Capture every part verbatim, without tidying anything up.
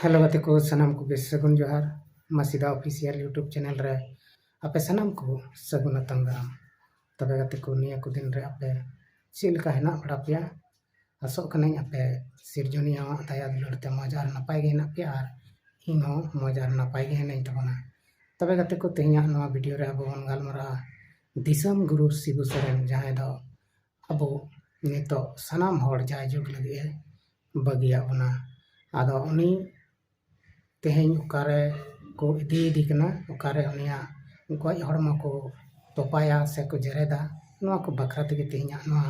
Hello ᱜᱟᱛᱮ ᱠᱚ, ᱥᱟᱱᱟᱢ ᱠᱚᱜᱮ ᱥᱟᱹᱜᱩᱱ ᱡᱚᱦᱟᱨ᱾ ᱢᱟᱥᱤᱫᱟ ᱚᱯᱷᱤᱥᱤᱭᱟᱞ YouTube ᱪᱮᱱᱮᱞ ᱨᱮ ᱟᱯᱮ ᱥᱟᱱᱟᱢ ᱠᱚ ᱥᱟᱹᱜᱩᱱ ᱟᱛᱟᱝ ᱫᱟᱨᱟᱢ᱾ ᱛᱚᱵᱮ ᱜᱟᱛᱮ ᱠᱚ, ᱱᱤᱭᱟᱹ ᱠᱚ ᱫᱤᱱ ᱨᱮ ᱟᱯᱮ ᱪᱮᱫ ᱞᱮᱠᱟ ᱦᱮᱱᱟᱜ ᱵᱟᱲᱟ ᱯᱮᱭᱟ? ᱟᱥᱚᱜ ᱠᱟᱹᱱᱟᱹᱧ ᱟᱯᱮ ᱥᱤᱨᱡᱚᱱᱤᱭᱟᱹᱣᱟᱜ ᱫᱟᱭᱟ ᱫᱩᱞᱟᱹᱲ ᱛᱮ ᱢᱚᱡᱽ ᱟᱨ ᱱᱟᱯᱟᱭ ᱜᱮ ᱦᱮᱱᱟᱜ ᱯᱮᱭᱟ ᱟᱨ ᱤᱧ ᱦᱚᱸ ᱢᱚᱡᱽ ᱟᱨ ᱱᱟᱯᱟᱭ ᱜᱮ ᱦᱮᱱᱟᱹᱧ ᱛᱟᱵᱚᱱᱟ᱾ ᱛᱚᱵᱮ ᱜᱟᱛᱮ ᱠᱚ, ᱛᱮᱦᱮᱧᱟᱜ ᱱᱚᱣᱟ ᱵᱷᱤᱰᱤᱭᱳ ᱨᱮ ᱟᱵᱚ ᱵᱚᱱ ᱜᱟᱞᱢᱟᱨᱟᱜᱼᱟ ᱫᱤᱥᱚᱢ ᱜᱩᱨᱩ ᱥᱤᱵᱩ ᱥᱚᱨᱮᱱ, ᱡᱟᱦᱟᱸᱭ ᱫᱚ ᱟᱵᱚ ᱱᱤᱛᱚᱜ ᱥᱟᱱᱟᱢ ᱦᱚᱲ ᱡᱟᱭᱡᱩᱜᱽ ᱞᱟᱹᱜᱤᱫ ᱮ ᱵᱟᱹᱜᱤᱭᱟᱜ ᱵᱚᱱᱟ᱾ ᱟᱫᱚ ᱩᱱᱤ ᱛᱮᱦᱮᱧ ᱚᱠᱟᱨᱮ ᱠᱚ ᱤᱫᱤᱭᱮᱫᱮ ᱠᱟᱱᱟ, ᱚᱠᱟᱨᱮ ᱩᱱᱤᱭᱟᱜ ᱜᱚᱡ ᱦᱚᱲᱢᱚ ᱠᱚ ᱛᱚᱯᱟᱭᱟ ᱥᱮ ᱠᱚ ᱡᱮᱨᱮᱫᱟ, ᱱᱚᱣᱟ ᱠᱚ ᱵᱟᱠᱷᱨᱟ ᱛᱮᱜᱮ ᱛᱮᱦᱮᱧᱟᱜ ᱱᱚᱣᱟ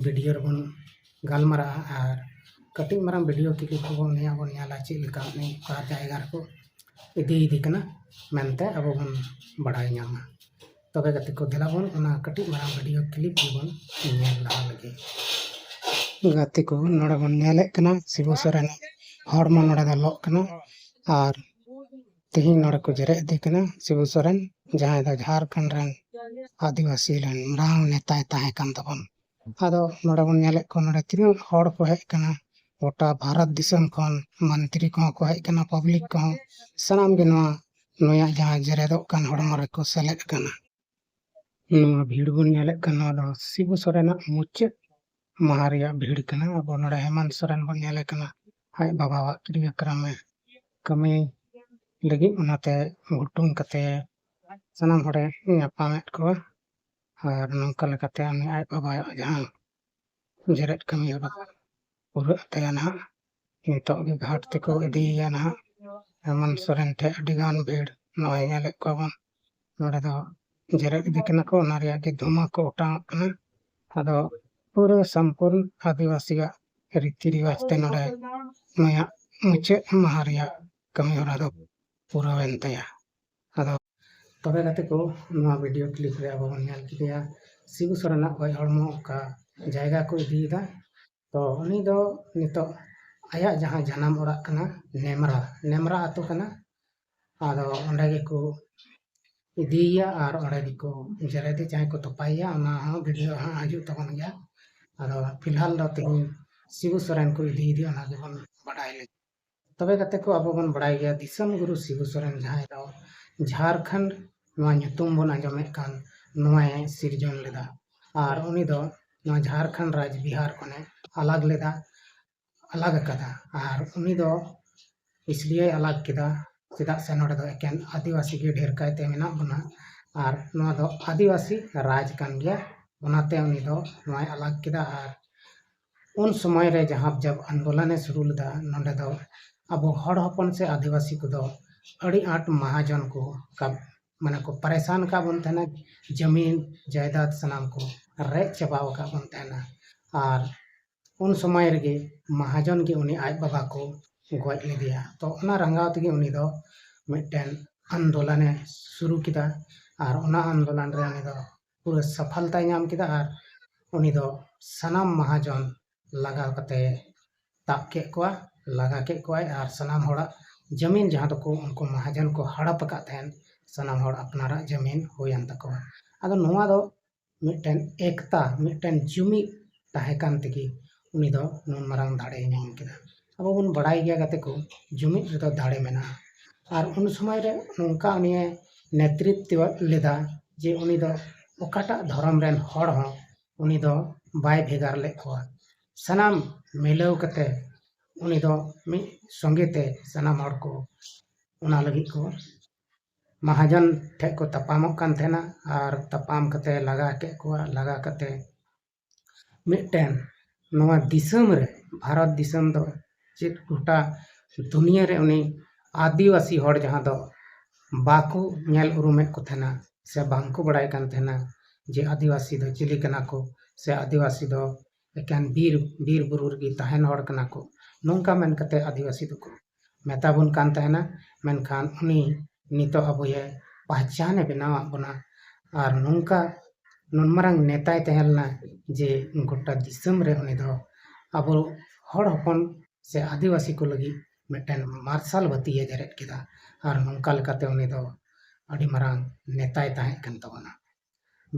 ᱵᱷᱤᱰᱤᱭᱳ ᱨᱮᱵᱚᱱ ᱜᱟᱞᱢᱟᱨᱟᱜᱼᱟ᱾ ᱟᱨ ᱠᱟᱹᱴᱤᱡ ᱢᱟᱨᱟᱝ ᱵᱷᱤᱰᱤᱭᱳ ᱠᱞᱤᱯ ᱠᱚᱵᱚᱱ ᱩᱱᱤᱭᱟᱜ ᱵᱚᱱ ᱧᱮᱞᱟ, ᱪᱮᱫ ᱞᱮᱠᱟ ᱩᱱᱤ ᱚᱠᱟ ᱡᱟᱭᱜᱟ ᱨᱮᱠᱚ ᱤᱫᱤᱭᱮᱫᱮ ᱠᱟᱱᱟ ᱢᱮᱱᱛᱮ ᱟᱵᱚ ᱵᱚᱱ ᱵᱟᱲᱟᱭ ᱧᱟᱢᱟ᱾ ᱛᱚᱵᱮ ᱜᱟᱛᱮ ᱠᱚ, ᱫᱮᱞᱟ ᱵᱚᱱ ᱚᱱᱟ ᱠᱟᱹᱴᱤᱡ ᱢᱟᱨᱟᱝ ᱵᱷᱤᱰᱤᱭᱳ ᱠᱞᱤᱯ ᱜᱮᱵᱚᱱ ᱧᱮᱞ ᱞᱟᱦᱟ ᱞᱮᱜᱮ᱾ ᱜᱟᱛᱮ ᱠᱚ, ᱱᱚᱰᱮ ᱵᱚᱱ ᱧᱮᱞᱮᱫ ᱠᱟᱱᱟ ᱥᱤᱵᱩ ᱥᱚᱨᱮᱱ ᱦᱚᱲᱢᱚ ᱱᱚᱰᱮ ᱫᱚ ᱞᱚᱜ ᱠᱟᱱᱟ᱾ ᱟᱨ ᱛᱮᱦᱮᱧ ᱱᱚᱰᱮ ᱠᱚ ᱡᱮᱨᱮᱫ ᱤᱫᱤ ᱠᱟᱱᱟ ᱥᱤᱵᱩ ᱥᱚᱨᱮᱱ, ᱡᱟᱦᱟᱸᱭ ᱫᱚ ᱡᱷᱟᱲᱠᱷᱚᱸᱰ ᱨᱮᱱ ᱟᱹᱫᱤᱵᱟᱹᱥᱤ ᱨᱮᱱ ᱢᱟᱨᱟᱝ ᱱᱮᱛᱟᱭ ᱛᱟᱦᱮᱸ ᱠᱟᱱ ᱛᱟᱵᱚᱱ᱾ ᱟᱫᱚ ᱱᱚᱰᱮ ᱵᱚᱱ ᱧᱮᱞᱮᱫ ᱠᱚᱣᱟ, ᱱᱚᱰᱮ ᱛᱤᱱᱟᱹᱜ ᱦᱚᱲ ᱠᱚ ᱦᱮᱡ ᱠᱟᱱᱟ, ᱜᱚᱴᱟ ᱵᱷᱟᱨᱚᱛ ᱫᱤᱥᱚᱢ ᱠᱷᱚᱱ ᱢᱚᱱᱛᱨᱤ ᱠᱚᱦᱚᱸ ᱠᱚ ᱦᱮᱡ ᱠᱟᱱᱟ, ᱯᱟᱵᱽᱞᱤᱠ ᱠᱚᱦᱚᱸ, ᱥᱟᱱᱟᱢ ᱜᱮ ᱱᱚᱣᱟ ᱱᱩᱭᱟᱜ ᱡᱟᱦᱟᱸ ᱡᱮᱨᱮᱫᱚᱜ ᱠᱟᱱ ᱦᱚᱲᱢᱚ ᱨᱮᱠᱚ ᱥᱮᱞᱮᱫ ᱠᱟᱱᱟ᱾ ᱱᱚᱣᱟ ᱵᱷᱤᱲ ᱵᱚᱱ ᱧᱮᱞᱮᱫ ᱠᱟᱱ, ᱱᱚᱣᱟ ᱫᱚ ᱥᱤᱵᱩ ᱥᱚᱨᱮᱱᱟᱜ ᱢᱩᱪᱟᱹᱫ ᱢᱟᱦᱟ ᱨᱮᱭᱟᱜ ᱵᱷᱤᱲ ᱠᱟᱱᱟ᱾ ᱟᱵᱚ ᱱᱚᱰᱮ ᱦᱮᱢᱟᱱᱛ ᱥᱚᱨᱮᱱ ᱵᱚᱱ ᱧᱮᱞᱮ ᱠᱟᱱᱟ, ᱟᱡ ᱵᱟᱵᱟᱣᱟᱜ ᱠᱨᱤᱭᱟᱠᱨᱟᱢ ᱮ ᱠᱟᱹᱢᱤ ᱞᱟᱹᱜᱤᱫ, ᱚᱱᱟᱛᱮ ᱜᱩᱴᱩᱝ ᱠᱟᱛᱮ ᱥᱟᱱᱟᱢ ᱦᱚᱲᱮ ᱧᱟᱯᱟᱢᱮᱫ ᱠᱚᱣᱟ᱾ ᱟᱨ ᱱᱚᱝᱠᱟ ᱞᱮᱠᱟᱛᱮ ᱩᱱᱤ ᱟᱡ ᱵᱟᱵᱟᱣᱟᱜ ᱡᱟᱦᱟᱸ ᱡᱮᱨᱮᱫ ᱠᱟᱹᱢᱤ ᱦᱚᱨᱟ ᱯᱩᱨᱟᱹᱜ ᱛᱟᱭᱟ ᱱᱟᱦᱟᱜ᱾ ᱱᱤᱛᱚᱜ ᱜᱮ ᱜᱷᱟᱴ ᱛᱮᱠᱚ ᱤᱫᱤᱭᱮᱭᱟ ᱱᱟᱦᱟᱜ᱾ ᱦᱮᱢᱚᱱᱛ ᱥᱚᱨᱮᱱ ᱴᱷᱮᱱ ᱟᱹᱰᱤ ᱜᱟᱱ ᱵᱷᱤᱲ ᱱᱚᱜᱼᱚᱭ ᱧᱮᱞᱮᱫ ᱠᱚᱣᱟ ᱵᱚᱱ᱾ ᱱᱚᱰᱮ ᱫᱚ ᱡᱮᱨᱮᱫ ᱤᱫᱤ ᱠᱟᱱᱟ ᱠᱚ, ᱚᱱᱟ ᱨᱮᱭᱟᱜ ᱜᱮ ᱫᱷᱩᱢᱟᱹ ᱠᱚ ᱚᱴᱟᱝᱚᱜ ᱠᱟᱱᱟ᱾ ᱟᱫᱚ ᱯᱩᱨᱟᱹ ᱥᱚᱢᱯᱩᱨᱱ ᱟᱹᱫᱤᱵᱟᱹᱥᱤᱭᱟᱜ ᱨᱤᱛᱤ ᱨᱮᱣᱟᱡᱽ ᱛᱮ ᱱᱚᱰᱮ ᱱᱩᱭᱟᱜ ᱢᱩᱪᱟᱹᱫ ᱢᱟᱦᱟ ᱨᱮᱭᱟᱜ ᱠᱟᱹᱢᱤ ᱦᱚᱨᱟ ᱫᱚ ᱯᱩᱨᱟᱹᱣᱮᱱ ᱛᱟᱭᱟ᱾ ᱟᱫᱚ ᱛᱚᱵᱮ ᱜᱟᱛᱮ ᱠᱚ, ᱱᱚᱣᱟ ᱵᱷᱤᱰᱤᱭᱳ ᱠᱞᱤᱯ ᱨᱮ ᱟᱵᱚ ᱵᱚᱱ ᱧᱮᱞ ᱠᱮᱫᱮᱭᱟ ᱥᱤᱵᱩ ᱥᱚᱨᱮᱱᱟᱜ ᱜᱚᱡ ᱦᱚᱲᱢᱚ ᱚᱠᱟ ᱡᱟᱭᱜᱟ ᱠᱚ ᱤᱫᱤᱭᱮᱫᱟ᱾ ᱛᱚ ᱩᱱᱤ ᱫᱚ ᱱᱤᱛᱚᱜ ᱟᱭᱟᱜ ᱡᱟᱦᱟᱸ ᱡᱟᱱᱟᱢ ᱚᱲᱟᱜ ᱠᱟᱱᱟ ᱱᱮᱢᱨᱟ, ᱱᱮᱢᱨᱟ ᱟᱹᱛᱩ ᱠᱟᱱᱟ᱾ ᱟᱫᱚ ᱚᱸᱰᱮ ᱜᱮᱠᱚ ᱤᱫᱤᱭᱮᱭᱟ ᱟᱨ ᱚᱸᱰᱮ ᱜᱮᱠᱚ ᱡᱮᱨᱮᱫᱮ, ᱡᱟᱦᱟᱸᱭ ᱠᱚ ᱛᱚᱯᱟᱭᱮᱭᱟ, ᱚᱱᱟ ᱦᱚᱸ ᱵᱷᱤᱰᱤᱭᱳ ᱦᱟᱸᱜ ᱦᱤᱡᱩᱜ ᱛᱟᱵᱚᱱ ᱜᱮᱭᱟ᱾ ᱟᱫᱚ ᱯᱷᱤᱞᱦᱟᱞ ᱫᱚ ᱛᱮᱦᱮᱧ ᱥᱤᱵᱩ ᱥᱚᱨᱮᱱ ᱠᱚ ᱤᱫᱤᱭᱮᱫᱮᱭᱟ, ᱚᱱᱟ ᱜᱮᱵᱚᱱ ᱵᱟᱰᱟᱭ ᱞᱮᱜᱮ᱾ ᱛᱚᱵᱮ ᱜᱟᱛᱮ ᱠᱚ, ᱟᱵᱚ ᱵᱚᱱ ᱵᱟᱲᱟᱭ ᱜᱮᱭᱟ ᱫᱤᱥᱚᱢ ᱜᱩᱨᱩ ᱥᱤᱵᱩ ᱥᱚᱨᱮᱱ, ᱡᱟᱦᱟᱸᱭ ᱫᱚ ᱡᱷᱟᱲᱠᱷᱚᱸᱰ ᱱᱚᱣᱟ ᱧᱩᱛᱩᱢ ᱵᱚᱱ ᱟᱸᱡᱚᱢᱮᱫ ᱠᱟᱱ, ᱱᱚᱣᱟᱭ ᱥᱤᱨᱡᱚᱱ ᱞᱮᱫᱟ᱾ ᱟᱨ ᱩᱱᱤ ᱫᱚ ᱱᱚᱣᱟ ᱡᱷᱟᱲᱠᱷᱚᱸᱰ ᱨᱟᱡᱽ ᱵᱤᱦᱟᱨ ᱠᱷᱚᱱᱮ ᱟᱞᱟᱜᱽ ᱞᱮᱫᱟ, ᱟᱞᱟᱜᱽ ᱟᱠᱟᱫᱟ᱾ ᱟᱨ ᱩᱱᱤ ᱫᱚ ᱤᱥᱞᱤᱭᱮ ᱟᱞᱟᱜᱽ ᱠᱮᱫᱟ, ᱪᱮᱫᱟᱜ ᱥᱮ ᱱᱚᱰᱮ ᱫᱚ ᱮᱠᱮᱱ ᱟᱹᱫᱤᱵᱟᱹᱥᱤ ᱜᱮ ᱰᱷᱮᱨ ᱠᱟᱭᱛᱮ ᱢᱮᱱᱟᱜ ᱵᱚᱱᱟ᱾ ᱟᱨ ᱱᱚᱣᱟ ᱫᱚ ᱟᱹᱫᱤᱵᱟᱹᱥᱤ ᱨᱟᱡᱽ ᱠᱟᱱ ᱜᱮᱭᱟ, ᱚᱱᱟᱛᱮ ᱩᱱᱤ ᱫᱚ ᱱᱚᱣᱟᱭ ᱟᱞᱟᱜᱽ ᱠᱮᱫᱟ᱾ ᱟᱨ ᱩᱱ ᱥᱚᱢᱚᱭ ᱨᱮ ᱡᱟᱦᱟᱸ ᱡᱟᱵ ᱟᱱᱫᱳᱞᱚᱱᱮ ᱥᱩᱨᱩ ᱞᱮᱫᱟ, ᱱᱚᱰᱮ ᱫᱚ ᱟᱵᱚ ᱦᱚᱲ ᱦᱚᱯᱚᱱ ᱥᱮ ᱟᱹᱫᱤᱵᱟᱹᱥᱤ ᱠᱚᱫᱚ ᱟᱹᱰᱤ ᱟᱸᱴ ᱢᱟᱦᱟᱡᱚᱱ ᱠᱚ ᱠᱟᱵ-, ᱢᱟᱱᱮ ᱠᱚ ᱯᱟᱨᱮᱥᱟᱱ ᱟᱠᱟᱫ ᱵᱚᱱ ᱛᱟᱦᱮᱱᱟ, ᱡᱟᱢᱤᱱ ᱡᱟᱭᱫᱟᱫ ᱥᱟᱱᱟᱢ ᱠᱚ ᱨᱮᱡ ᱪᱟᱵᱟᱣ ᱟᱠᱟᱫ ᱵᱚᱱ ᱛᱟᱦᱮᱱᱟ᱾ ᱟᱨ ᱩᱱ ᱥᱚᱢᱚᱭ ᱨᱮᱜᱮ ᱢᱟᱦᱟᱡᱚᱱ ᱜᱮ ᱩᱱᱤ ᱟᱡ ᱵᱟᱵᱟ ᱠᱚ ᱜᱚᱡ ᱞᱮᱫᱮᱭᱟ᱾ ᱛᱚ ᱚᱱᱟ ᱨᱟᱸᱜᱟᱣ ᱛᱮᱜᱮ ᱩᱱᱤ ᱫᱚ ᱢᱤᱫᱴᱮᱱ ᱟᱱᱫᱳᱞᱚᱱᱮ ᱥᱩᱨᱩ ᱠᱮᱫᱟ᱾ ᱟᱨ ᱚᱱᱟ ᱟᱱᱫᱳᱞᱚᱱ ᱨᱮ ᱩᱱᱤ ᱫᱚ ᱯᱩᱨᱟᱹ ᱥᱟᱯᱷᱚᱞᱛᱟᱭ ᱧᱟᱢ ᱠᱮᱫᱟ᱾ ᱟᱨ ᱩᱱᱤ ᱫᱚ ᱥᱟᱱᱟᱢ ᱢᱟᱦᱟᱡᱚᱱ ᱞᱟᱜᱟᱣ ᱠᱟᱛᱮ ᱛᱟᱵ ᱠᱮᱫ ᱠᱚᱣᱟ, ᱞᱟᱜᱟ ᱠᱮᱫ ᱠᱚᱣᱟᱭ᱾ ᱟᱨ ᱥᱟᱱᱟᱢ ᱦᱚᱲᱟᱜ ᱡᱟᱢᱤᱱ, ᱡᱟᱦᱟᱸ ᱫᱚᱠᱚ ᱩᱱᱠᱩ ᱢᱟᱦᱟᱡᱚᱱ ᱠᱚ ᱦᱟᱲᱟᱯ ᱟᱠᱟᱫ ᱛᱟᱦᱮᱱ, ᱥᱟᱱᱟᱢ ᱦᱚᱲ ᱟᱯᱱᱟᱨᱟᱜ ᱡᱟᱢᱤᱱ ᱦᱩᱭᱮᱱ ᱛᱟᱠᱚᱣᱟ᱾ ᱟᱫᱚ ᱱᱚᱣᱟ ᱫᱚ ᱢᱤᱫᱴᱮᱱ ᱮᱠᱛᱟ, ᱢᱤᱫᱴᱮᱱ ᱡᱩᱢᱤᱫ ᱛᱟᱦᱮᱸ ᱠᱟᱱ ᱛᱮᱜᱮ ᱩᱱᱤ ᱫᱚ ᱱᱩᱱ ᱢᱟᱨᱟᱝ ᱫᱟᱲᱮᱭ ᱧᱟᱢ ᱠᱮᱫᱟ᱾ ᱟᱵᱚ ᱵᱚᱱ ᱵᱟᱲᱟᱭ ᱜᱮᱭᱟ ᱜᱟᱛᱮ ᱠᱚ, ᱡᱩᱢᱤᱫ ᱨᱮᱫᱚ ᱫᱟᱲᱮ ᱢᱮᱱᱟᱜᱼᱟ᱾ ᱟᱨ ᱩᱱ ᱥᱚᱢᱚᱭ ᱨᱮ ᱱᱚᱝᱠᱟ ᱩᱱᱤᱭᱮ ᱱᱮᱛᱨᱤᱛᱵ ᱞᱮᱫᱟ ᱡᱮ ᱩᱱᱤ ᱫᱚ ᱚᱠᱟᱴᱟᱜ ᱫᱷᱚᱨᱚᱢ ᱨᱮᱱ ᱦᱚᱲ ᱦᱚᱸ ᱩᱱᱤ ᱫᱚ ᱵᱟᱭ ᱵᱷᱮᱜᱟᱨ ᱞᱮᱫ ᱠᱚᱣᱟ᱾ ᱥᱟᱱᱟᱢ ᱢᱤᱞᱟᱹᱣ ᱠᱟᱛᱮ ᱩᱱᱤ ᱫᱚ ᱢᱤᱫ ᱥᱚᱸᱜᱮ ᱛᱮ ᱥᱟᱱᱟᱢ ᱦᱚᱲ ᱠᱚ ᱚᱱᱟ ᱞᱟᱹᱜᱤᱫ ᱠᱚ ᱢᱟᱦᱟᱡᱚᱱ ᱴᱷᱮᱱ ᱠᱚ ᱛᱟᱯᱟᱢᱚᱜ ᱠᱟᱱ ᱛᱟᱦᱮᱱᱟ᱾ ᱟᱨ ᱛᱟᱯᱟᱢ ᱠᱟᱛᱮ ᱞᱟᱜᱟ ᱠᱮᱫ ᱠᱚᱣᱟ᱾ ᱞᱟᱜᱟ ᱠᱟᱛᱮ ᱢᱤᱫᱴᱮᱱ ᱱᱚᱣᱟ ᱫᱤᱥᱚᱢ ᱨᱮ, ᱵᱷᱟᱨᱚᱛ ᱫᱤᱥᱚᱢ ᱫᱚ ᱪᱮᱫ ᱜᱚᱴᱟ ᱫᱩᱱᱤᱭᱟᱹ ᱨᱮ ᱩᱱᱤ ᱟᱹᱫᱤᱵᱟᱹᱥᱤ ᱦᱚᱲ ᱡᱟᱦᱟᱸ ᱫᱚ ᱵᱟᱠᱚ ᱧᱮᱞ ᱩᱨᱩᱢᱮᱫ ᱠᱚ ᱛᱟᱦᱮᱱᱟ ᱥᱮ ᱵᱟᱝ ᱠᱚ ᱵᱟᱲᱟᱭ ᱠᱟᱱ ᱛᱟᱦᱮᱱᱟ ᱡᱮ ᱟᱹᱫᱤᱵᱟᱹᱥᱤ ᱫᱚ ᱪᱤᱞᱤ ᱠᱟᱱᱟ ᱠᱚ, ᱥᱮ ᱟᱹᱫᱤᱵᱟᱹᱥᱤ ᱫᱚ ᱮᱠᱮᱱ ᱵᱤᱨ, ᱵᱤᱨ ᱵᱩᱨᱩ ᱨᱮᱜᱮ ᱛᱟᱦᱮᱱ ᱦᱚᱲ ᱠᱟᱱᱟ ᱠᱚ, ᱱᱚᱝᱠᱟ ᱢᱮᱱ ᱠᱟᱛᱮ ᱟᱹᱫᱤᱵᱟᱹᱥᱤ ᱫᱚᱠᱚ ᱢᱮᱛᱟ ᱵᱚᱱ ᱠᱟᱱ ᱛᱟᱦᱮᱱᱟ᱾ ᱢᱮᱱᱠᱷᱟᱱ ᱩᱱᱤ ᱱᱤᱛᱚᱜ ᱟᱵᱚᱭᱮ ᱯᱟᱦᱪᱟᱱᱮ ᱵᱮᱱᱟᱣᱟᱫ ᱵᱚᱱᱟ᱾ ᱟᱨ ᱱᱚᱝᱠᱟ ᱱᱩᱱ ᱢᱟᱨᱟᱝ ᱱᱮᱛᱟᱭ ᱛᱟᱦᱮᱸ ᱞᱮᱱᱟ ᱡᱮ ᱜᱚᱴᱟ ᱫᱤᱥᱚᱢ ᱨᱮ ᱩᱱᱤ ᱫᱚ ᱟᱵᱚ ᱦᱚᱲ ᱦᱚᱯᱚᱱ ᱥᱮ ᱟᱹᱫᱤᱵᱟᱹᱥᱤ ᱠᱚ ᱞᱟᱹᱜᱤᱫ ᱢᱤᱫᱴᱮᱱ ᱢᱟᱨᱥᱟᱞ ᱵᱟᱹᱛᱤᱭᱮ ᱡᱮᱨᱮᱫ ᱠᱮᱫᱟ᱾ ᱟᱨ ᱱᱚᱝᱠᱟ ᱞᱮᱠᱟᱛᱮ ᱩᱱᱤ ᱫᱚ ᱟᱹᱰᱤ ᱢᱟᱨᱟᱝ ᱱᱮᱛᱟᱭ ᱛᱟᱦᱮᱸ ᱠᱟᱱ ᱛᱟᱵᱚᱱᱟ᱾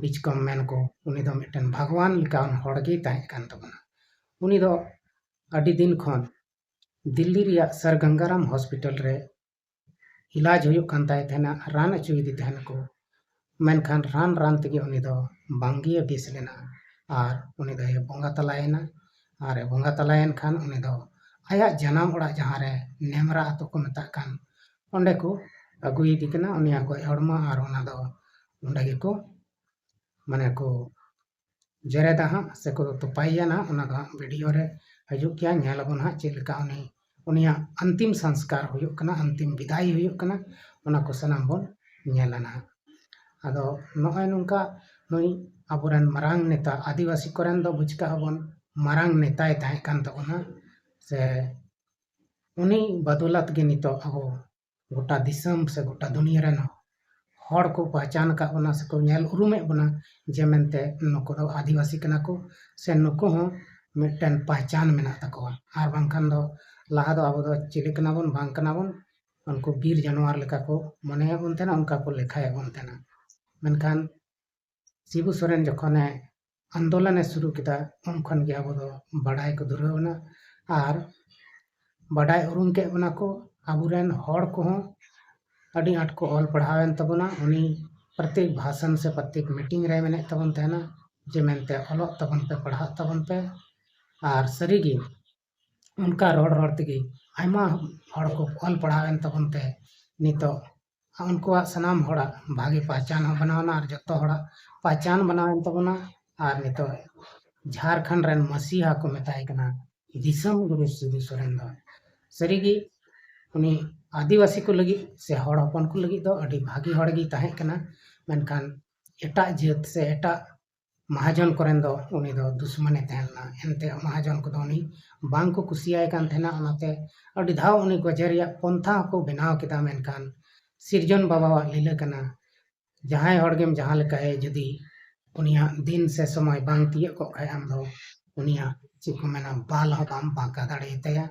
ᱵᱤᱪᱠᱚᱢ ᱢᱮᱱ ᱠᱚ, ᱩᱱᱤ ᱫᱚ ᱢᱤᱫᱴᱮᱱ ᱵᱷᱟᱜᱽᱣᱟᱱ ᱞᱮᱠᱟᱱ ᱦᱚᱲ ᱜᱮᱭ ᱛᱟᱦᱮᱸ ᱠᱟᱱ ᱛᱟᱵᱚᱱᱟ᱾ ᱩᱱᱤ ᱫᱚ ᱟᱹᱰᱤ ᱫᱤᱱ ᱠᱷᱚᱱ ᱫᱤᱞᱞᱤ ᱨᱮᱭᱟᱜ ᱥᱟᱨ ᱜᱟᱝᱜᱟᱨᱟᱢ ᱦᱚᱥᱯᱤᱴᱟᱞ ᱨᱮ ᱤᱞᱟᱡᱽ ᱦᱩᱭᱩᱜ ᱠᱟᱱ ᱛᱟᱭ ᱛᱟᱦᱮᱱᱟ, ᱨᱟᱱ ᱦᱚᱪᱚᱭᱮᱫᱮ ᱛᱟᱦᱮᱱᱟᱠᱚ᱾ ᱢᱮᱱᱠᱷᱟᱱ ᱨᱟᱱ ᱨᱟᱱ ᱛᱮᱜᱮ ᱩᱱᱤ ᱫᱚ ᱵᱟᱝᱜᱮ ᱵᱮᱥ ᱞᱮᱱᱟ᱾ ᱟᱨ ᱩᱱᱤ ᱫᱚᱭ ᱵᱚᱸᱜᱟ ᱛᱟᱞᱟᱭᱮᱱᱟ᱾ ᱟᱨ ᱮ ᱵᱚᱸᱜᱟ ᱛᱟᱞᱟᱭᱮᱱ ᱠᱷᱟᱱ ᱩᱱᱤ ᱫᱚ ᱟᱭᱟᱜ ᱡᱟᱱᱟᱢ ᱚᱲᱟᱜ, ᱡᱟᱦᱟᱸ ᱨᱮ ᱱᱮᱢᱨᱟ ᱟᱛᱳ ᱠᱚ ᱢᱮᱛᱟᱜ ᱠᱟᱱ, ᱚᱸᱰᱮ ᱠᱚ ᱟᱹᱜᱩᱭᱮᱫᱮ ᱠᱟᱱᱟ᱾ ᱩᱱᱤᱭᱟᱜ ᱜᱚᱡ ᱦᱚᱲᱢᱚ ᱟᱨ ᱚᱱᱟ ᱫᱚ ᱚᱸᱰᱮ ᱜᱮᱠᱚ, ᱢᱟᱱᱮ ᱠᱚ ᱡᱮᱨᱮᱫᱟ ᱦᱟᱸᱜ ᱥᱮᱠᱚ ᱛᱚᱯᱟᱭᱮᱭᱟ ᱱᱟᱦᱟᱜ, ᱚᱱᱟ ᱫᱚ ᱦᱟᱸᱜ ᱵᱷᱤᱰᱤᱭᱳ ᱨᱮ ᱦᱤᱡᱩᱜ ᱜᱮᱭᱟ, ᱧᱮᱞ ᱟᱵᱚᱱ ᱦᱟᱸᱜ ᱪᱮᱫ ᱞᱮᱠᱟ ᱩᱱᱤ, ᱩᱱᱤᱭᱟᱜ ᱟᱱᱛᱤᱢ ᱥᱚᱝᱥᱠᱟᱨ ᱦᱩᱭᱩᱜ ᱠᱟᱱᱟ, ᱟᱱᱛᱤᱢ ᱵᱤᱫᱟᱭ ᱦᱩᱭᱩᱜ ᱠᱟᱱᱟ, ᱚᱱᱟ ᱠᱚ ᱥᱟᱱᱟᱢ ᱵᱚᱱ ᱧᱮᱞᱟ ᱱᱟᱦᱟᱜ᱾ ᱟᱫᱚ ᱱᱚᱜᱼᱚᱭ ᱱᱚᱝᱠᱟ ᱱᱩᱭ ᱟᱵᱚᱨᱮᱱ ᱢᱟᱨᱟᱝ ᱱᱮᱛᱟ, ᱟᱹᱫᱤᱵᱟᱹᱥᱤ ᱠᱚᱨᱮᱱ ᱫᱚ ᱵᱩᱡᱽ ᱠᱟᱜᱼᱟ ᱵᱚᱱ ᱢᱟᱨᱟᱝ ᱱᱮᱛᱟᱭ ᱛᱟᱦᱮᱸ ᱠᱟᱱ ᱛᱟᱵᱚᱱᱟ, ᱥᱮ ᱩᱱᱤ ᱵᱟᱫᱚᱞᱟᱛ ᱜᱮ ᱱᱤᱛᱚᱜ ᱟᱵᱚ ᱜᱚᱴᱟ ᱫᱤᱥᱚᱢ ᱥᱮ ᱜᱚᱴᱟ ᱫᱩᱱᱤᱭᱟᱹ ᱨᱮᱱ ᱦᱚᱲ ᱠᱚ ᱯᱟᱦᱪᱟᱱ ᱟᱠᱟᱫ ᱵᱚᱱᱟ ᱥᱮᱠᱚ ᱧᱮᱞ ᱩᱨᱩᱢᱮᱫ ᱵᱚᱱᱟ ᱡᱮ ᱢᱮᱱᱛᱮ ᱱᱩᱠᱩ ᱫᱚ ᱟᱹᱫᱤᱵᱟᱹᱥᱤ ᱠᱟᱱᱟ ᱠᱚ, ᱥᱮ ᱱᱩᱠᱩ ᱦᱚᱸ ᱢᱤᱫᱴᱮᱱ ᱯᱟᱦᱪᱟᱱ ᱢᱮᱱᱟᱜ ᱛᱟᱠᱚᱣᱟ᱾ ᱟᱨ ᱵᱟᱝᱠᱷᱟᱱ ᱫᱚ ᱞᱟᱦᱟ ᱫᱚ ᱟᱵᱚ ᱫᱚ ᱪᱤᱞᱤ ᱠᱟᱱᱟ ᱵᱚᱱ, ᱵᱟᱝ ᱠᱟᱱᱟ ᱵᱚᱱ, ᱩᱱᱠᱩ ᱵᱤᱨ ᱡᱟᱱᱣᱟᱨ ᱞᱮᱠᱟ ᱠᱚ ᱢᱚᱱᱮᱭᱮᱫ ᱵᱚᱱ ᱛᱟᱦᱮᱱᱟ, ᱚᱱᱠᱟ ᱠᱚ ᱞᱮᱠᱷᱟᱭᱮᱫ ᱵᱚᱱ ᱛᱟᱦᱮᱱᱟ᱾ ᱢᱮᱱᱠᱷᱟᱱ ᱥᱤᱵᱩ ᱥᱚᱨᱮᱱ ᱡᱚᱠᱷᱚᱱᱮ ᱟᱱᱫᱳᱞᱚᱱᱮ ᱥᱩᱨᱩ ᱠᱮᱫᱟ, ᱩᱱ ᱠᱷᱚᱱ ᱜᱮ ᱟᱵᱚ ᱫᱚ ᱵᱟᱰᱟᱭ ᱠᱚ ᱫᱷᱩᱨᱟᱹᱣ ᱮᱱᱟ᱾ ᱟᱨ ᱵᱟᱰᱟᱭ ᱩᱨᱩᱢ ᱠᱮᱫ ᱵᱚᱱᱟ ᱠᱚ, ᱟᱵᱚᱨᱮᱱ ᱦᱚᱲ ᱠᱚᱦᱚᱸ ᱟᱹᱰᱤ ᱟᱸᱴ ᱠᱚ ᱚᱞ ᱯᱟᱲᱦᱟᱣᱮᱱ ᱛᱟᱵᱚᱱᱟ᱾ ᱩᱱᱤ ᱯᱨᱚᱛᱮᱠ ᱵᱷᱟᱥᱚᱱ ᱥᱮ ᱯᱨᱚᱛᱮᱠ ᱢᱤᱴᱤᱝ ᱨᱮ ᱢᱮᱱᱮᱫ ᱛᱟᱵᱚᱱ ᱛᱟᱦᱮᱱᱟ ᱡᱮ ᱢᱮᱱᱛᱮ ᱚᱞᱚᱜ ᱛᱟᱵᱚᱱ ᱯᱮ, ᱯᱟᱲᱦᱟᱜ ᱛᱟᱵᱚᱱ ᱯᱮ᱾ ᱟᱨ ᱥᱟᱹᱨᱤᱜᱮ ᱚᱱᱠᱟ ᱨᱚᱲ ᱨᱚᱲ ᱛᱮᱜᱮ ᱟᱭᱢᱟ ᱦᱚᱲ ᱠᱚ ᱚᱞ ᱯᱟᱲᱦᱟᱣᱮᱱ ᱛᱟᱵᱚᱱ ᱛᱮ ᱱᱤᱛᱚᱜ ᱩᱱᱠᱩᱣᱟᱜ ᱥᱟᱱᱟᱢ ᱦᱚᱲᱟᱜ ᱵᱷᱟᱜᱮ ᱯᱟᱦᱪᱟᱱ ᱦᱚᱸ ᱵᱮᱱᱟᱣ ᱮᱱᱟ ᱟᱨ ᱡᱚᱛᱚ ᱦᱚᱲᱟᱜ ᱯᱟᱦᱪᱟᱱ ᱵᱮᱱᱟᱣᱮᱱ ᱛᱟᱵᱚᱱᱟ᱾ ᱟᱨ ᱱᱤᱛᱚᱜ ᱡᱷᱟᱲᱠᱷᱚᱸᱰ ᱨᱮᱱ ᱢᱟᱹᱥᱤᱦᱟ ᱠᱚ ᱢᱮᱛᱟᱭ ᱠᱟᱱᱟ ᱫᱤᱥᱚᱢ ᱜᱩᱨᱩ ᱥᱤᱵᱩ ᱥᱚᱨᱮᱱ ᱫᱚ᱾ ᱥᱟᱹᱨᱤᱜᱮ ᱩᱱᱤ ᱟᱹᱫᱤᱵᱟᱹᱥᱤ ᱠᱚ ᱞᱟᱹᱜᱤᱫ ᱥᱮ ᱦᱚᱲ ᱦᱚᱯᱚᱱ ᱠᱚ ᱞᱟᱹᱜᱤᱫ ᱫᱚ ᱟᱹᱰᱤ ᱵᱷᱟᱹᱜᱤ ᱦᱚᱲ ᱜᱮ ᱛᱟᱦᱮᱸ ᱠᱟᱱᱟ᱾ ᱢᱮᱱᱠᱷᱟᱱ ᱮᱴᱟᱜ ᱡᱟᱹᱛ ᱥᱮ ᱮᱴᱟᱜ ᱢᱟᱦᱟᱡᱚᱱ ᱠᱚᱨᱮᱱ ᱫᱚ ᱩᱱᱤ ᱫᱚ ᱫᱩᱥᱢᱟᱱᱮ ᱛᱟᱦᱮᱸ ᱞᱮᱱᱟ᱾ ᱮᱱᱛᱮ ᱢᱟᱦᱟᱡᱚᱱ ᱠᱚᱫᱚ ᱩᱱᱤ ᱵᱟᱝ ᱠᱚ ᱠᱩᱥᱤᱭᱟᱭ ᱠᱟᱱ ᱛᱟᱦᱮᱱᱟ᱾ ᱚᱱᱟᱛᱮ ᱟᱹᱰᱤ ᱫᱷᱟᱣ ᱩᱱᱤ ᱜᱚᱡᱮ ᱨᱮᱭᱟᱜ ᱯᱚᱱᱛᱷᱟ ᱦᱚᱸᱠᱚ ᱵᱮᱱᱟᱣ ᱠᱮᱫᱟ᱾ ᱢᱮᱱᱠᱷᱟᱱ ᱥᱤᱨᱡᱚᱱ ᱵᱟᱵᱟᱣᱟᱜ ᱞᱤᱞᱟᱹ ᱠᱟᱱᱟ, ᱡᱟᱦᱟᱸᱭ ᱦᱚᱲ ᱜᱮᱢ ᱡᱟᱦᱟᱸ ᱞᱮᱠᱟᱭ, ᱡᱩᱫᱤ ᱩᱱᱤᱭᱟᱜ ᱫᱤᱱ ᱥᱮ ᱥᱚᱢᱚᱭ ᱵᱟᱝ ᱛᱤᱭᱳᱜ ᱠᱚᱜ ᱠᱷᱟᱡ, ᱟᱢ ᱫᱚ ᱩᱱᱤᱭᱟᱜ, ᱪᱮᱫ ᱠᱚ ᱢᱮᱱᱟ, ᱵᱟᱞ ᱦᱚᱸ ᱵᱟᱢ ᱵᱟᱸᱠᱟ ᱫᱟᱲᱮᱭᱟᱛᱟᱭᱟ᱾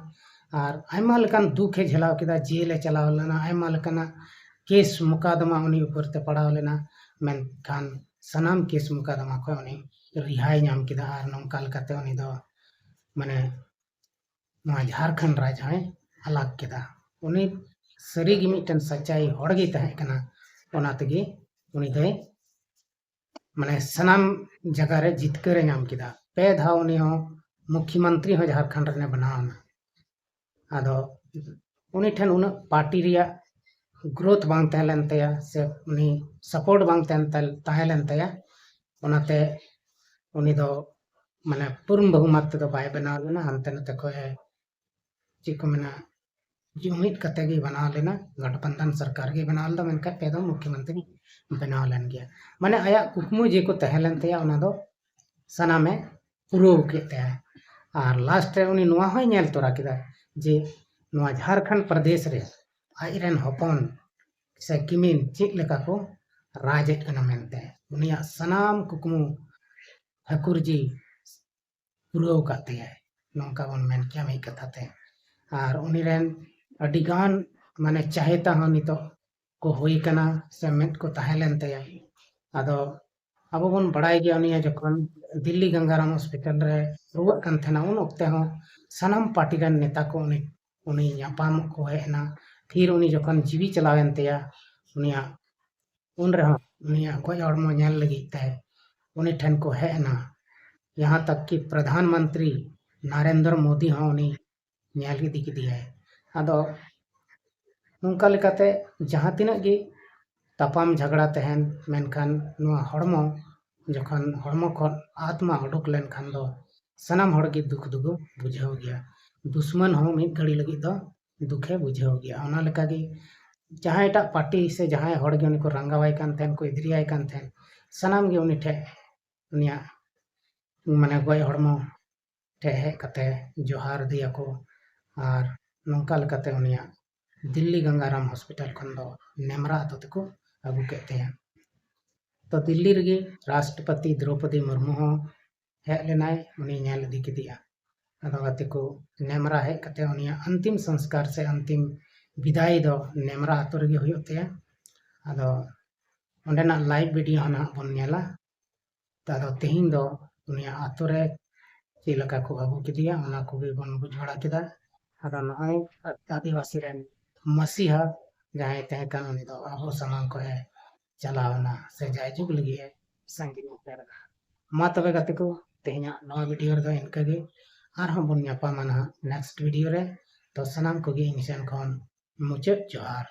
ᱟᱨ ᱟᱭᱢᱟ ᱞᱮᱠᱟᱱ ᱫᱩᱠ ᱮ ᱡᱷᱮᱞᱟᱣ ᱠᱮᱫᱟ, ᱡᱮᱞ ᱮ ᱪᱟᱞᱟᱣ ᱞᱮᱱᱟ, ᱟᱭᱢᱟ ᱞᱮᱠᱟᱱᱟᱜ ᱠᱮᱥ ᱢᱚᱠᱟᱫᱚᱢᱟ ᱩᱱᱤ ᱩᱯᱚᱨ ᱛᱮ ᱯᱟᱲᱟᱣ ᱞᱮᱱᱟ᱾ ᱢᱮᱱᱠᱷᱟᱱ ᱥᱟᱱᱟᱢ ᱠᱮᱥ ᱢᱚᱠᱟᱫᱚᱢᱟ ᱠᱷᱚᱱ ᱩᱱᱤ ᱨᱤᱦᱟᱭ ᱧᱟᱢ ᱠᱮᱫᱟ᱾ ᱟᱨ ᱱᱚᱝᱠᱟ ᱞᱮᱠᱟᱛᱮ ᱩᱱᱤ ᱫᱚ, ᱢᱟᱱᱮ, ᱱᱚᱣᱟ ᱡᱷᱟᱲᱠᱷᱚᱸᱰ ᱨᱟᱡᱽ ᱦᱚᱸᱭ ᱟᱞᱟᱜᱽ ᱠᱮᱫᱟ᱾ ᱩᱱᱤ ᱥᱟᱹᱨᱤᱜᱮ ᱢᱤᱫᱴᱮᱱ ᱥᱟᱪᱟᱭ ᱦᱚᱲ ᱜᱮ ᱛᱟᱦᱮᱸ ᱠᱟᱱᱟ᱾ ᱚᱱᱟ ᱛᱮᱜᱮ ᱩᱱᱤ ᱫᱚᱭ, ᱢᱟᱱᱮ, ᱥᱟᱱᱟᱢ ᱡᱟᱭᱜᱟ ᱨᱮ ᱡᱤᱛᱠᱟᱹᱨ ᱮ ᱧᱟᱢ ᱠᱮᱫᱟ᱾ ᱯᱮ ᱫᱷᱟᱣ ᱩᱱᱤ ᱦᱚᱸ ᱢᱩᱠᱷᱭᱚᱢᱚᱱᱛᱨᱤ ᱦᱚᱸ ᱡᱷᱟᱲᱠᱷᱚᱸᱰ ᱨᱮᱱᱮ ᱵᱮᱱᱟᱣ ᱮᱱᱟ᱾ ᱟᱫᱚ ᱩᱱᱤ ᱴᱷᱮᱱ ᱩᱱᱟᱹᱜ ᱯᱟᱨᱴᱤ ᱨᱮᱭᱟᱜ ᱜᱨᱳᱛᱷ ᱵᱟᱝ ᱛᱟᱦᱮᱸ ᱞᱮᱱ ᱛᱟᱭᱟ, ᱥᱮ ᱩᱱᱤ ᱥᱟᱯᱳᱨᱴ ᱵᱟᱝ ᱛᱟᱦᱮᱸ ᱛᱟᱦᱮᱸ ᱞᱮᱱ ᱛᱟᱭᱟ᱾ ᱚᱱᱟᱛᱮ ᱩᱱᱤ ᱫᱚ, ᱢᱟᱱᱮ, ᱯᱩᱨᱱ ᱵᱚᱦᱩᱢᱚᱛ ᱛᱮᱫᱚ ᱵᱟᱭ ᱵᱮᱱᱟᱣ ᱞᱮᱱᱟ᱾ ᱦᱟᱱᱛᱮ ᱱᱟᱛᱮ ᱠᱷᱚᱱ ᱮ, ᱪᱮᱫ ᱠᱚ ᱢᱮᱱᱟ, ᱡᱩᱢᱤᱫ ᱠᱟᱛᱮ ᱜᱮ ᱵᱮᱱᱟᱣ ᱞᱮᱱᱟ, ᱜᱚᱴᱷᱵᱚᱱᱫᱷᱚᱱ ᱥᱚᱨᱠᱟᱨ ᱜᱮ ᱵᱮᱱᱟᱣ ᱞᱮᱫᱟ, ᱢᱮᱱᱠᱷᱟᱱ ᱯᱮ ᱫᱚ ᱢᱩᱠᱷᱭᱚᱢᱚᱱᱛᱨᱤ ᱵᱮᱱᱟᱣ ᱞᱮᱱ ᱜᱮᱭᱟ᱾ ᱢᱟᱱᱮ, ᱟᱭᱟᱜ ᱠᱩᱠᱢᱩ ᱡᱮ ᱠᱚ ᱛᱟᱦᱮᱸ ᱞᱮᱱ ᱛᱟᱭᱟ, ᱚᱱᱟ ᱫᱚ ᱥᱟᱱᱟᱢᱮ ᱯᱩᱨᱟᱹᱣ ᱠᱮᱫ ᱛᱟᱭᱟ᱾ ᱟᱨ ᱞᱟᱥᱴ ᱨᱮ ᱩᱱᱤ ᱱᱚᱣᱟ ᱦᱚᱸᱭ ᱧᱮᱞ ᱛᱚᱨᱟ ᱠᱮᱫᱟ ᱡᱮ ᱱᱚᱣᱟ ᱡᱷᱟᱲᱠᱷᱚᱸᱰ ᱯᱨᱚᱫᱮᱥ ᱨᱮ ᱟᱡ ᱨᱮᱱ ᱦᱚᱯᱚᱱ ᱥᱮ ᱠᱤᱢᱤᱱ ᱪᱮᱫ ᱞᱮᱠᱟ ᱠᱚ ᱨᱟᱡᱽ ᱮᱫ ᱠᱟᱱᱟ ᱢᱮᱱᱛᱮ᱾ ᱩᱱᱤᱭᱟᱜ ᱥᱟᱱᱟᱢ ᱠᱩᱠᱢᱩ ᱴᱷᱟᱹᱠᱩᱨ ᱡᱤ ᱯᱩᱨᱟᱹᱣ ᱠᱟᱫ ᱛᱟᱭᱟᱭ, ᱱᱚᱝᱠᱟ ᱵᱚᱱ ᱢᱮᱱ ᱠᱮᱭᱟ ᱢᱤᱫ ᱠᱟᱛᱷᱟ ᱛᱮ᱾ ᱟᱨ ᱩᱱᱤ ᱨᱮᱱ ᱟᱹᱰᱤ ᱜᱟᱱ, ᱢᱟᱱᱮ, ᱪᱟᱦᱮᱛᱟ ᱦᱚᱸ ᱱᱤᱛᱚᱜ ᱠᱚ ᱦᱩᱭ ᱠᱟᱱᱟ ᱥᱮ ᱢᱮᱫ ᱠᱚ ᱛᱟᱦᱮᱸ ᱞᱮᱱ ᱛᱟᱭᱟ᱾ ᱟᱫᱚ ᱟᱵᱚ ᱵᱚᱱ ᱵᱟᱲᱟᱭ ᱜᱮᱭᱟ, ᱩᱱᱤᱭᱟᱜ ᱡᱚᱠᱷᱚᱱ ᱫᱤᱞᱞᱤ ᱜᱟᱝᱜᱟᱨᱟᱢ ᱦᱚᱥᱯᱤᱴᱟᱞ ᱨᱮ ᱨᱩᱣᱟᱹᱜ ᱠᱟᱱ ᱛᱟᱦᱮᱱᱟ, ᱩᱱ ᱚᱠᱛᱮ ᱦᱚᱸ ᱥᱟᱱᱟᱢ ᱯᱟᱨᱴᱤ ᱨᱮᱱ ᱱᱮᱛᱟ ᱠᱚ ᱩᱱᱤ, ᱩᱱᱤ ᱧᱟᱯᱟᱢᱚᱜ ᱠᱚ ᱦᱮᱡ ᱮᱱᱟ᱾ ᱯᱷᱤᱨ ᱩᱱᱤ ᱡᱚᱠᱷᱚᱱ ᱡᱤᱣᱤ ᱪᱟᱞᱟᱣᱮᱱ ᱛᱟᱭᱟ, ᱩᱱᱤᱭᱟᱜ, ᱩᱱ ᱨᱮᱦᱚᱸ ᱩᱱᱤᱭᱟᱜ ᱜᱚᱡ ᱦᱚᱲᱢᱚ ᱧᱮᱞ ᱞᱟᱹᱜᱤᱫ ᱛᱮ ᱩᱱᱤ ᱴᱷᱮᱱ ᱠᱚ ᱦᱮᱡ ᱮᱱᱟ᱾ ᱡᱟᱦᱟᱸ ᱛᱟᱠ ᱠᱤ ᱯᱨᱚᱫᱷᱟᱱ ᱢᱚᱱᱛᱨᱤ ᱱᱟᱨᱮᱱᱫᱨᱚ ᱢᱳᱫᱤ ᱦᱚᱸ ᱩᱱᱤ ᱧᱮᱞ ᱤᱫᱤ ᱠᱮᱫᱮᱭᱟᱭ᱾ ᱟᱫᱚ ᱱᱚᱝᱠᱟ ᱞᱮᱠᱟᱛᱮ ᱡᱟᱦᱟᱸ ᱛᱤᱱᱟᱹᱜ ᱜᱮ ᱛᱟᱯᱟᱢ ᱡᱷᱟᱜᱽᱲᱟ ᱛᱟᱦᱮᱱ, ᱢᱮᱱᱠᱷᱟᱱ ᱱᱚᱣᱟ ᱦᱚᱲᱢᱚ ᱡᱚᱠᱷᱚᱱ ᱦᱚᱲᱢᱚ ᱠᱷᱚᱱ ᱟᱛᱢᱟ ᱩᱰᱩᱠ ᱞᱮᱱᱠᱷᱟᱱ ᱫᱚ ᱥᱟᱱᱟᱢ ᱦᱚᱲ ᱜᱮ ᱫᱩᱠ ᱫᱚᱠᱚ ᱵᱩᱡᱷᱟᱹᱣ ᱜᱮᱭᱟ᱾ ᱫᱩᱥᱢᱟᱱ ᱦᱚᱸ ᱢᱤᱫ ᱜᱷᱟᱹᱲᱤ ᱞᱟᱹᱜᱤᱫ ᱫᱚ ᱫᱩᱠᱷᱮ ᱵᱩᱡᱷᱟᱹᱣ ᱜᱮᱭᱟ᱾ ᱚᱱᱟ ᱞᱮᱠᱟᱜᱮ ᱡᱟᱦᱟᱸᱭ ᱮᱴᱟᱜ ᱯᱟᱨᱴᱤ ᱥᱮ ᱡᱟᱦᱟᱸᱭ ᱦᱚᱲ ᱜᱮ ᱩᱱᱤ ᱠᱚ ᱨᱟᱸᱜᱟᱣᱟᱭ ᱠᱟᱱ ᱛᱟᱦᱮᱸᱱ, ᱠᱚ ᱮᱫᱽᱨᱮᱭᱟᱭ ᱠᱟᱱ ᱛᱟᱦᱮᱸᱱ, ᱥᱟᱱᱟᱢ ᱜᱮ ᱩᱱᱤ ᱴᱷᱮᱡ, ᱩᱱᱤᱭᱟᱜ, ᱢᱟᱱᱮ, ᱜᱚᱡ ᱦᱚᱲᱢᱚ ᱴᱷᱮᱡ ᱦᱮᱡ ᱠᱟᱛᱮ ᱡᱚᱦᱟᱨ ᱤᱫᱤᱭᱟᱠᱚ᱾ ᱟᱨ ᱱᱚᱝᱠᱟ ᱞᱮᱠᱟᱛᱮ ᱩᱱᱤᱭᱟᱜ ᱫᱤᱞᱞᱤ ᱜᱟᱝᱜᱟᱨᱟᱢ ᱦᱚᱥᱯᱤᱴᱟᱞ ᱠᱷᱚᱱ ᱫᱚ ᱱᱮᱢᱨᱟ ᱟᱛᱳ ᱛᱮᱠᱚ ᱟᱹᱜᱩ ᱠᱮᱫ ᱛᱟᱭᱟ᱾ ᱛᱚ, ᱫᱤᱞᱞᱤ ᱨᱮᱜᱮ ᱨᱟᱥᱴᱨᱚᱯᱚᱛᱤ ᱫᱨᱚᱣᱯᱚᱫᱤ ᱢᱩᱨᱢᱩ ᱦᱚᱸ ᱦᱮᱡ ᱞᱮᱱᱟᱭ, ᱩᱱᱤ ᱧᱮᱞ ᱤᱫᱤ ᱠᱮᱫᱮᱭᱟ᱾ ᱟᱫᱚ ᱜᱟᱛᱮ ᱠᱚ, ᱱᱮᱢᱨᱟ ᱦᱮᱡ ᱠᱟᱛᱮ ᱩᱱᱤᱭᱟᱜ ᱚᱱᱛᱤᱢ ᱥᱚᱝᱥᱠᱟᱨ ᱥᱮ ᱚᱱᱛᱤᱢ ᱵᱤᱫᱟᱭ ᱫᱚ ᱱᱮᱢᱨᱟ ᱟᱛᱳ ᱨᱮᱜᱮ ᱦᱩᱭᱩᱜ ᱛᱟᱭᱟ᱾ ᱟᱫᱚ ᱚᱸᱰᱮᱱᱟᱜ ᱞᱟᱭᱤᱵᱷ ᱵᱷᱤᱰᱤᱭᱳ ᱦᱚᱸ ᱱᱟᱦᱟᱜ ᱵᱚᱱ ᱧᱮᱞᱟ᱾ ᱛᱚ, ᱟᱫᱚ ᱛᱮᱦᱮᱧ ᱫᱚ ᱩᱱᱤᱭᱟᱜ ᱟᱛᱳ ᱨᱮ ᱪᱮᱫ ᱞᱮᱠᱟ ᱠᱚ ᱟᱹᱜᱩ ᱠᱮᱫᱮᱭᱟ, ᱚᱱᱟ ᱠᱚᱜᱮ ᱵᱚᱱ ᱵᱩᱡᱽ ᱵᱟᱲᱟ ᱠᱮᱫᱟ᱾ ᱟᱫᱚ ᱱᱚᱜᱼᱚᱭ ᱟᱹᱫᱤᱵᱟᱹᱥᱤ ᱨᱮᱱ ᱢᱟᱹᱥᱤᱦᱟ ᱡᱟᱦᱟᱸᱭ ᱛᱟᱦᱮᱸ ᱠᱟᱱ, ᱩᱱᱤ ᱫᱚ ᱟᱵᱚ ᱥᱟᱢᱟᱝ ᱠᱷᱚᱱ ᱮ ᱪᱟᱞᱟᱣ ᱮᱱᱟ ᱥᱮ ᱡᱟᱭᱡᱩᱜᱽ ᱞᱟᱹᱜᱤᱫ ᱮ ᱥᱟᱺᱜᱤᱧ ᱩᱛᱟᱹᱨ ᱮᱱᱟ᱾ ᱢᱟ ᱛᱚᱵᱮ ᱜᱟᱛᱮ ᱠᱚ, ᱛᱮᱦᱮᱧᱟᱜ ᱱᱚᱣᱟ ᱵᱷᱤᱰᱤᱭᱳ ᱨᱮᱫᱚ ᱤᱱᱠᱟᱹ ᱜᱮ᱾ ᱟᱨᱦᱚᱸ ᱵᱚᱱ ᱧᱟᱯᱟᱢᱟ ᱱᱟᱦᱟᱜ ᱱᱮᱠᱥᱴ ᱵᱷᱤᱰᱤᱭᱳ ᱨᱮ᱾ ᱛᱚ ᱥᱟᱱᱟᱢ ᱠᱚᱜᱮ ᱤᱧ ᱥᱮᱱ ᱠᱷᱚᱱ ᱢᱩᱪᱟᱹᱫ ᱡᱚᱦᱟᱨ᱾